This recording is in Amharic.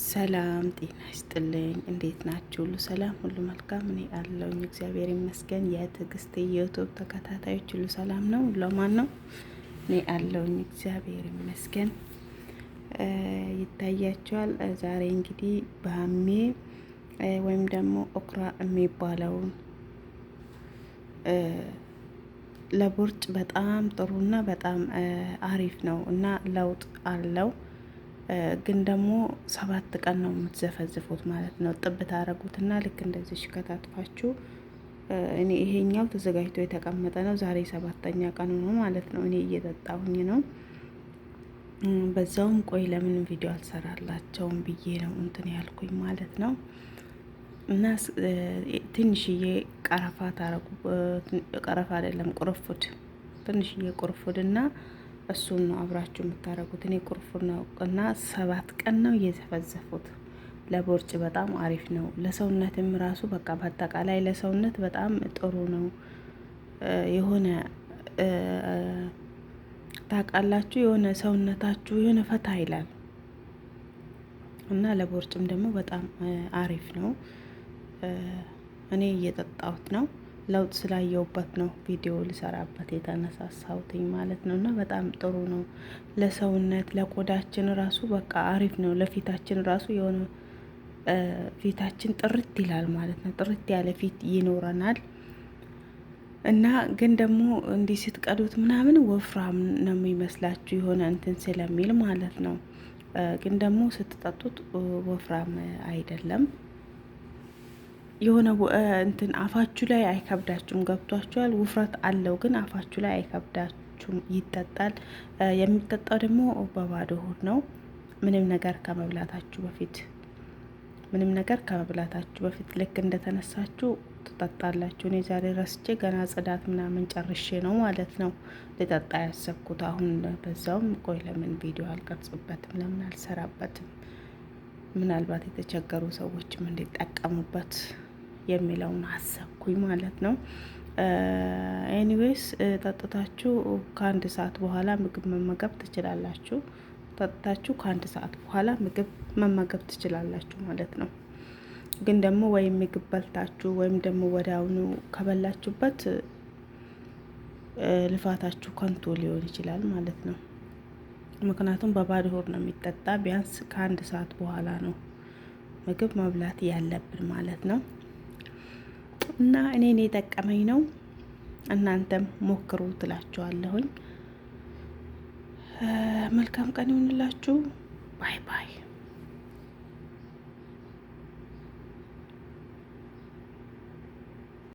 ሰላም ጤና ይስጥልኝ። እንዴት ናችሁ? ሁሉ ሰላም፣ ሁሉ መልካም። እኔ አለሁኝ እግዚአብሔር ይመስገን። የትዕግስት YouTube ተከታታዮች ሁሉ ሰላም ነው፣ ሁሉ አማን ነው። እኔ አለሁኝ እግዚአብሔር ይመስገን። ይታያቸዋል። ዛሬ እንግዲህ ባሜ ወይም ደግሞ okra የሚባለውን ለቦርጭ በጣም ጥሩና በጣም አሪፍ ነው እና ለውጥ አለው። ግን ደግሞ 7 ቀን ነው የምትዘፈዝፉት ማለት ነው። ጥብ ታረጉትና ልክ እንደዚህ ከታትፋችሁ፣ እኔ ይሄኛው ተዘጋጅቶ የተቀመጠ ነው። ዛሬ ሰባተኛ ቀኑ ነው ማለት ነው። እኔ እየጠጣሁኝ ነው። በዛውም ቆይ ለምን ቪዲዮ አልሰራላቸውም ብዬ ነው እንትን ያልኩኝ ማለት ነው። እና ትንሽዬ ቀረፋ ታረጉ፣ ቀረፋ አይደለም ቁርፉድ፣ ትንሽዬ ቁርፉድ እና እሱን ነው አብራችሁ የምታረጉት። እኔ ቁርፉድ ነው እና 7 ቀን ነው እየዘፈዘፉት። ለቦርጭ በጣም አሪፍ ነው። ለሰውነትም ራሱ በቃ በአጠቃላይ ለሰውነት በጣም ጥሩ ነው። የሆነ ታውቃላችሁ፣ የሆነ ሰውነታችሁ የሆነ ፈታ ይላል እና ለቦርጭም ደግሞ በጣም አሪፍ ነው። እኔ እየጠጣሁት ነው። ለውጥ ስላየሁበት ነው ቪዲዮ ልሰራበት የተነሳሳሁትኝ ማለት ነው። እና በጣም ጥሩ ነው ለሰውነት፣ ለቆዳችን ራሱ በቃ አሪፍ ነው። ለፊታችን ራሱ የሆነ ፊታችን ጥርት ይላል ማለት ነው። ጥርት ያለ ፊት ይኖረናል። እና ግን ደግሞ እንዲህ ስትቀዱት ምናምን ወፍራም ነው የሚመስላችሁ የሆነ እንትን ስለሚል ማለት ነው። ግን ደግሞ ስትጠጡት ወፍራም አይደለም። የሆነ እንትን አፋችሁ ላይ አይከብዳችሁም። ገብቷችኋል? ውፍረት አለው ግን አፋችሁ ላይ አይከብዳችሁም። ይጠጣል። የሚጠጣው ደግሞ በባዶ ሆድ ነው። ምንም ነገር ከመብላታችሁ በፊት፣ ምንም ነገር ከመብላታችሁ በፊት ልክ እንደተነሳችሁ ትጠጣላችሁ። እኔ ዛሬ ረስቼ ገና ጽዳት ምናምን ጨርሼ ነው ማለት ነው ልጠጣ ያሰብኩት። አሁን በዛውም ቆይ ለምን ቪዲዮ አልቀርጽበትም፣ ለምን አልሰራበትም፣ ምናልባት የተቸገሩ ሰዎችም እንዲጠቀሙበት የሚለውን አሰብኩኝ ማለት ነው። Anyways ጠጥታችሁ ከአንድ ሰዓት በኋላ ምግብ መመገብ ትችላላችሁ። ጠጥታችሁ ከአንድ ሰዓት በኋላ ምግብ መመገብ ትችላላችሁ ማለት ነው። ግን ደግሞ ወይም ምግብ በልታችሁ ወይም ደግሞ ወዲያውኑ ከበላችሁበት ልፋታችሁ ከንቱ ሊሆን ይችላል ማለት ነው። ምክንያቱም በባዶ ሆድ ነው የሚጠጣ። ቢያንስ ከአንድ ሰዓት በኋላ ነው ምግብ መብላት ያለብን ማለት ነው። እና እኔን የጠቀመኝ ነው። እናንተም ሞክሩ ትላችኋለሁኝ። መልካም ቀን ይሁንላችሁ። Bye bye።